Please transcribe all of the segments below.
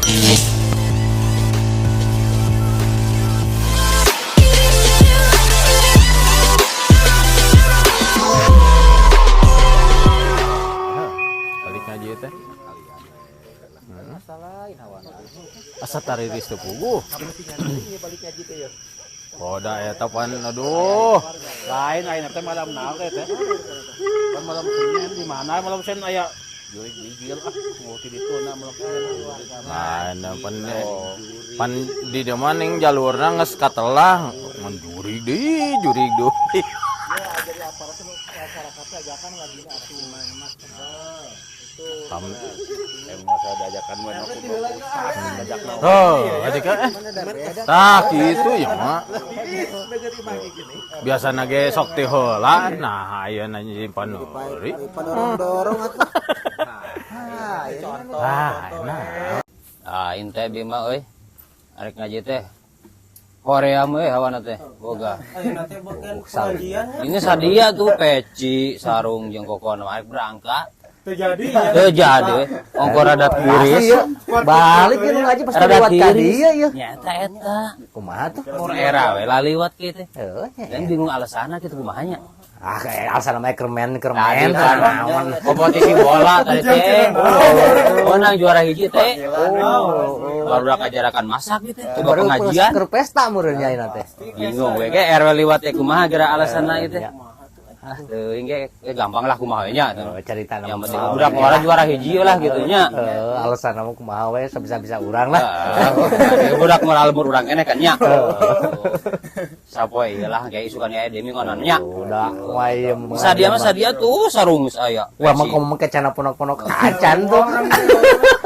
Balik ngaji teh. Asa tariris teu puguh. Koda eta pan, aduh. Lain ayeuna teh malam naon teh teh. Pan malam Senin di mana malam Senin aya jurig gigil ah mau ti ditu na malam Senin. Lain pan pan di dieu mah ning jalurna geus katelah ngan jurig deui, jurig deui. Jadi aparat masyarakat ajakan ngajina atuh. Tam Masa diajakan we nu kudu diajakna. Oh, ajakan eh. Tah kitu ya mah. Biasana ge sok ti heula, nah ayeuna nyimpan heuri. Dorong-dorong atuh. Ah, ini Ah, nah. Ah, teh Bima euy. Arek ngaji teh. Hoream euy hawana teh, boga. Ini sadia tuh peci, sarung jeung kokona arek berangkat. Terjadi ya. Teu jadi, ongko rada tiris. Balik ya ngaji pasti Rada lewat ka tiris. dieu ya. Nyata eta. Kumaha tuh? Mun era we laliwat kieu teh. Heuh nya. Dan bingung alasanna kitu kumaha nya. Ah, kayak alasan namanya kermen Tadi kermen kan naon. Kompetisi bola tadi teh. Menang juara hiji teh. Baru ajarakan masak gitu. Coba Baru pengajian. keur pesta meureun nya ayeuna teh. Bingung we ge RW liwat teh kumaha geura alasanna ieu teh. Ah, teuing ge gampang lah kumaha we nya. Oh, cerita Yang penting budak ngora juara hiji lah gitu nya. Heeh, alasan mah kumaha we sabisa-bisa urang lah. Ah, budak ngora lembur urang keneh kan nya. Sapoe ieu lah kayak isukan ya demi ngonan nya. Udah, wah ieu mah. Sadia mah sadia tuh sarung geus aya. Wah, mah komo make cana ponok-ponok acan tuh.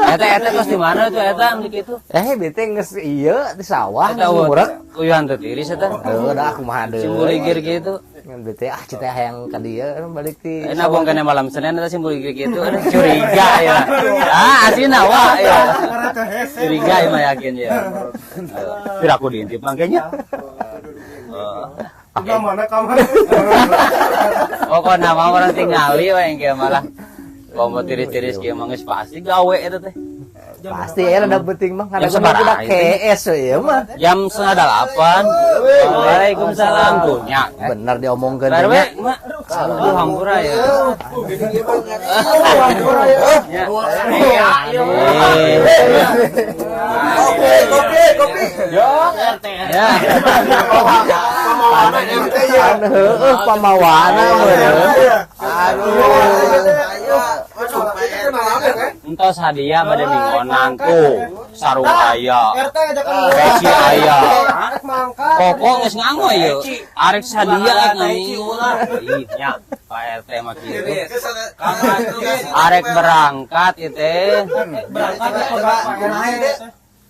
Eta eta tos di mana tuh eta nu kitu? Eh, bete geus ieu di sawah Eta geus ngurek. Uyuhan teu tiris eta. Heuh, dah kumaha deui. Simbuligir gitu. Ngan bete ah cita hayang ka dieu balik ti. Nabung kene malam Senin eta simbuligir gitu. Aduh, curiga ya. Ah, asina wah ya. Curiga ya mah yakin ya. Pira aku diintip mangkanya. Ka mana ka mana? Pokokna mah orang tingali we engke malah. Komo tiris-tiris kieu mah geus pasti gawe eta teh. Pasti ya rada penting mah Jam karena sabaraha budak itu? kees we ieu mah. Jam 7:30. Waalaikumsalam tuh nya. Bener diomongkeun Pak RW, nya. mak. Aduh, hampura ya. Ya. Kopi, kopi, kopi. Ya. Kan heueuh pamawana meureun. Aduh. Ayo. Entos hadiah bade minggonan tuh. Sarung aya. RT ajakan Peci aya. Arek mangkat. Koko geus nganggo ieu. Arek sadia rek nganggo. Ih, nya Pak RT mah kieu. Arek berangkat ieu teh.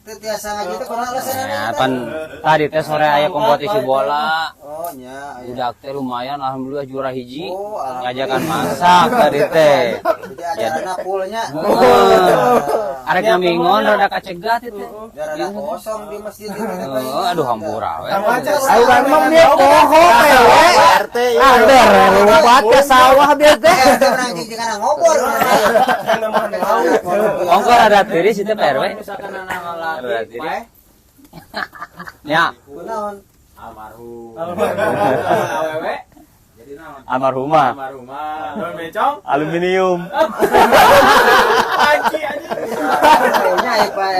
Teu tiasa ngaji teh kumaha alasanna? Ya, pan tadi teh sore aya kompetisi bola. Oh, nya. Aya. Budak teh lumayan alhamdulillah juara hiji. Oh, alhamdulillah. Ngajakan masak tadi teh. Jadi acarana fullnya. Heeh. Arek ngamingon rada kacegat itu. Biar ada kosong di masjid itu. Heeh, aduh hampura we. Ayo urang mah dia poho we. RT Ader lompat ke sawah bieu teh. RT urang jeung jeung ngobor. Ongko rada tiris itu Pak RW. Rada tiris. Ya, Kunaon? Almarhum. Awewe Jadi naon? almarhumah. Almarhumah. Daun bencong. Aluminium. Anji anji. Nya ya Pak.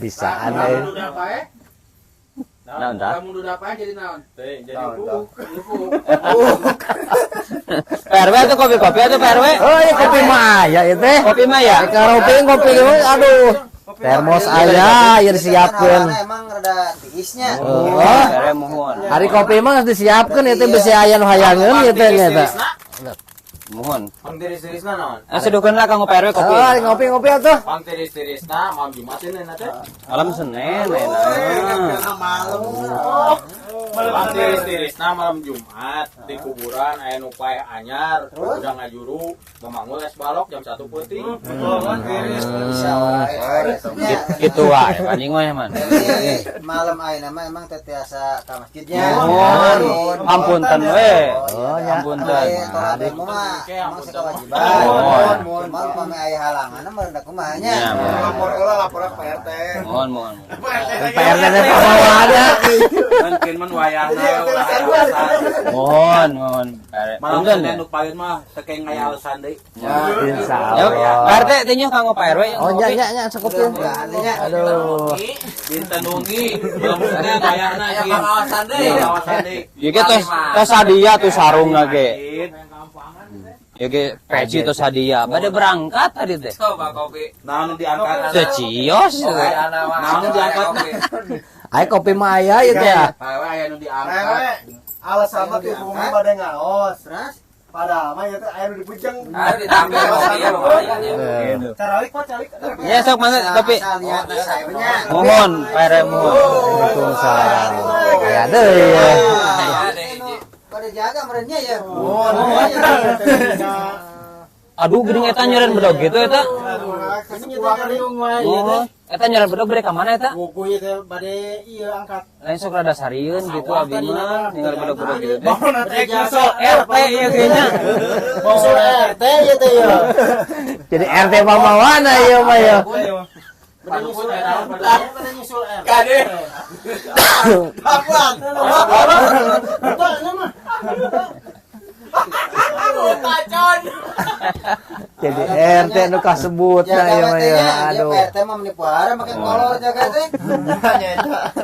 Bisaan euy. Duda pae? Naon tah? Lamun duda pae jadi naon? Teh jadi puuk. Pak RW itu kopi-kopi atau Pak RW? Oh, iya kopi mah aya ieu teh. Kopi mah ya? Kopi kopi aduh. Termos aya ieu disiapkeun. Emang rada tiisnya. Oh. Pak RW mohon. Hari kopi mah geus disiapkeun ieu teh bisi aya nu hayangeun ieu teh nya eta. Mohon. Pang tiris-tirisna naon? Eh, seduhkeun lah kanggo Pak RW kopi. Oh, ngopi-ngopi atuh. Pang tiris-tirisna malam Jumat ini teh. Malam Senin enak. Malam. Tiris-tirisna malam Jumat di kuburan aya nu paeh anyar, udah ngajuru, memanggul es balok jam 1 peuting. Bisa wae. Kitu wae anjing mah man. Malam ayeuna mah emang teh tiasa ka masjidnya. Mohon ampunten we. Oh, ya. Ampunten. Tolak ilmu mah emang kewajiban. Mohon. Cuman upami aya halangan mah rendah kumaha nya. Ya, mohon. Lapor heula, lapor ke Pak RT. Mohon mohon. Pak RT teh pabawana. Mungkin man wayahna ulah aya alasan. Mohon mohon. Malam Punten Senin ya. nu paling mah teu keng aya alasan deui. Insya Ya, Allah. Pak RT teh nya kanggo Pak RW. Oh, nya nya nya sok kopi. Aduh. Dinten wengi malam Senin wayahna ieu. Alasan deui. Alasan deui. Ieu ge tos tos sadia tuh sarungna ge. Ieu ge peci tos sadia. Bade berangkat tadi teh. Nah, nu diangkat. Teu cios. Nah, nu diangkat. Ai kopi mah aya ieu teh ya. Aya nu diangkat. Rewe, alasan mah tuh bumi pada ngaos. Padahal mah ieu teh aya nu dipujeng. Caralik mah calik. Ya sok mana kopi. Mohon Pak RW mohon. Waalaikumsalam. Aya deui ya. Pada jaga merenya ya. Aduh geuning eta nyeureun bedog gitu eta. Mohon. Eta nyeureun bedog bade ka mana eta? Buku ieu teh bade ieu angkat. Lain sok rada sarieun gitu abi mah ninggal bedog-bedog gitu teh. Bangun teh nyusul RT ieu ge nya. Nyusul RT ieu teh ieu. Jadi RT pamawana ieu mah ya. Bade nyusul RT, bade nyusul RT. Kade. Kapan? Betul mah. Jadi RT nu kasebut na ieu mah ya. Aduh. Pak RT mah menipu hara make kolor jaga teh.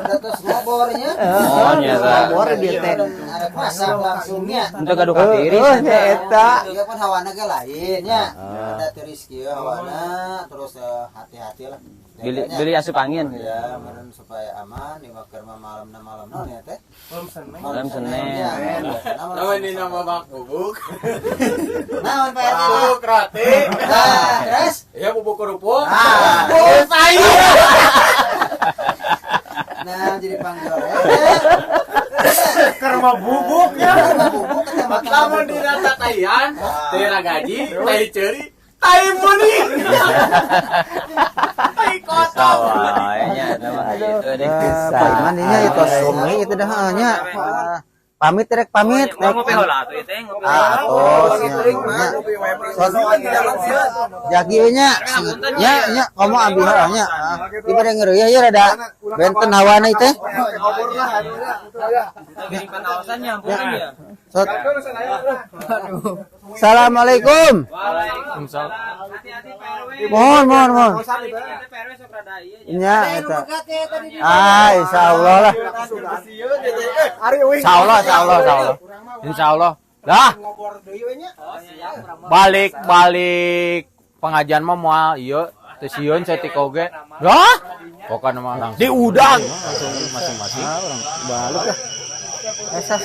Terus ngobornya. Oh nya eta. Ngobor dia teh. Ada masak langsungnya. Untuk gaduh ka tiris. Heuh nya eta. Iya kan hawana ge lain nya. Ada tiris kieu hawana terus hati-hati lah. Beli beli asup angin gitu. Ya, meureun supaya aman di wakeur mah malamna malam naon ya teh? Malam Senin. Malam Senin. Naon ini nama bak bubuk. Naon Pak RT? Bubuk roti. Nah, terus? Ya bubuk kerupuk. Ah. Bubuk sayur. Nah, jadi panggil. Karma bubuk ya. Karma bubuk kecamatan. Lamun dirata taian, teu gaji, tai ceuri, tai muni. Tai kotor. Sawahnya eta mah gitu deh. Pak Iman ini ya tos sungai itu dah heuh nya. Pamit rek pamit. Mau ngopi heula atuh ieu teh ngopi. Ah, tos nya. Tos jagi we nya. Nya nya komo abi heuh nya. Di bade ngeureuyeuh ieu rada benten hawana ieu teh. Ya. Sot. Assalamualaikum. Waalaikumsalam. Mohon mohon mohon. Nya eta. Ah, insyaallah lah. Insyaallah, insyaallah, insyaallah. Insyaallah. Lah. Balik balik pengajian mah moal ieu teu sieun saeutik oge. Lah, pokokna mah diudang langsung masing-masing. Balik lah. Sa.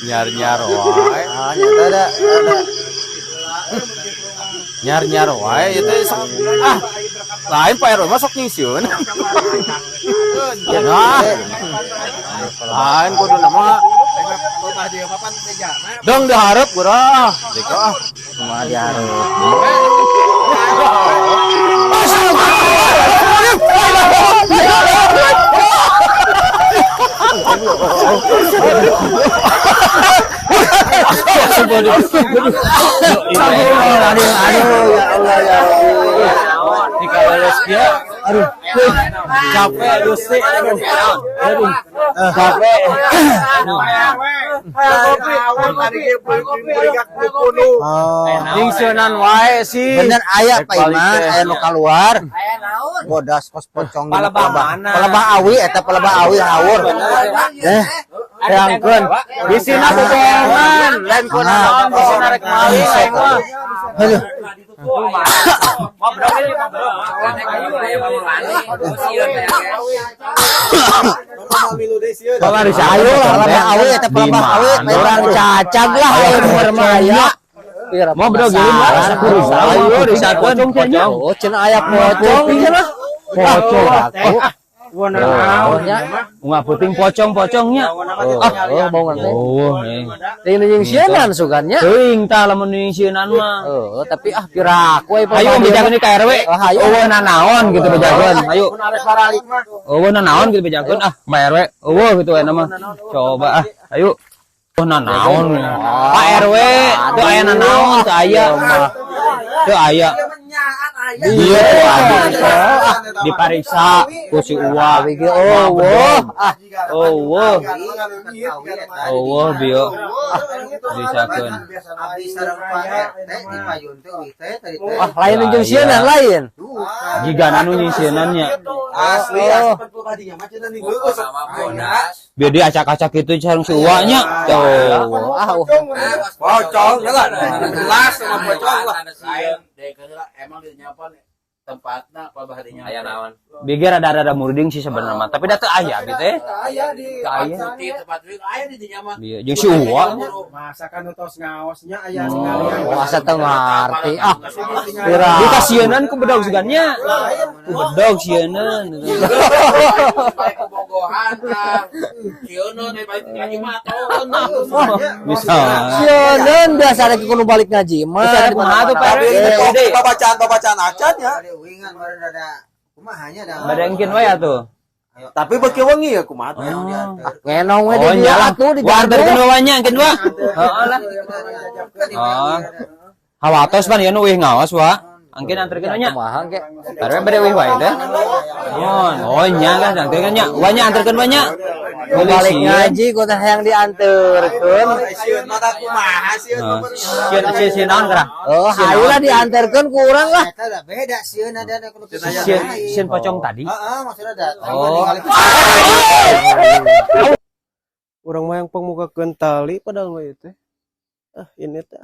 Nyar-nyar wae. Ah, nyata ada. Ada. Nyar-nyar wae ieu teh sok ah. Lain Pak RW mah sok nyingsiun. Nah. Lain kudu mah. Dong diharap gurah. Dika ah. Kumaha dihareup. Aduh, aduh, ya Allah ya Allah. Jika beres kieu, aduh. Capek Gusti. Aduh. Aduh. Capek. Oh. Nyingsieunan wae sih. Bener aya Pak Rek balik Iman, teh. aya nu kaluar. Bodas kos pocong di Palebah palebah. mana? Palebah awi eta palebah awi hawur. Eh, hayangkeun. Bisina bobohongan, lain ku naon, bisina rek maling aing mah. Aduh. Ayo palebah awi eta palebah awi Orang cacag lah ayo nu mah aya. Mau bedog gini mah. Ayo disatuan pocong. Oh, cenah aya pocong cenah. Pocong. Oh, nya. Unggal peuting pocong-pocongnya. Oh, oh, baungan teh. Oh, eh. Teuing nu nyingsieunan sugan nya. Teuing tah lamun nyingsieunan mah. Oh, tapi ah piraku we. Ayo bejakeun ka RW. Oh, hayu. Eueuh nanaon gitu bejakeun. Ayo. Mun arek baralik mah. Eueuh nanaon gitu bejakeun ah, Pak RW. Eueuh gitu we mah. Coba ah, ayo. Oh nanaon. Pak RW, teu aya nanaon, teu aya. Teu aya. Iya, dipariksa ku si Uwa. Oh, wah. Ah, Oh, wah. Oh, wah, bio. Disakeun. Abdi sareng Pak RT di payun teh euy teh tadi teh. ah lain nu nyingsieunan lain. Jigana nu nyingsieunan nya. Asli Oh. Biar dia acak-acak gitu sareng si Uwa nya. Tuh. Ah, oh. Pocong lah. Jelas sama pocong lah. Emang di nyapan tempatna apa baharinya. Aya naon? Biar rada-rada murding sih sebenarnya mah, tapi da teu aya gitu ya. Aya di Teu aya. Di tempat wing aya di dinya mah. Bieu jeung si Uwa. Masa kan tos ngaosnya aya Oh, asa teu ngarti. Ah, pira. Di kasienan ku bedog sugannya. Ku bedog sieun. Baik kebogohan tah. Sieun baik ngaji mah turun. Bisa. Sieun biasa rek kudu balik ngaji mah. Bisa ada kumaha tuh Pak RW? Tapi babacaan-babacaan acan ya. Bade uingan meureun rada kumaha nya da. Bade engkeun we atuh. Tapi beuki wengi ya kumaha tuh. Ngenong we Oh, di nya dieu lah. atuh di Wah, gardu. anterkeun we nya engkeun wa. Heeh lah. Oh. Hawatos pan ieu nu uih ngaos wa. Angkeun anterkeun we nya. Kumaha ge? Pak RW bade uih wae teh. Oh, oh nya kan anterkeun nya. Wa nya anterkeun wa nya. Mau balik ngaji ku teh hayang dianterkeun. Sieun mah kumaha sieun mah. Sieun sieun sieun naon geura? Oh, hayu lah dianterkeun ku urang lah. Eta da beda sieun ada ada kudu Sieun sieun pocong tadi. Heeh, maksudna datang Oh. Urang mah yang pemukakeun tali padahal mah ieu teh. Ah, ini teh.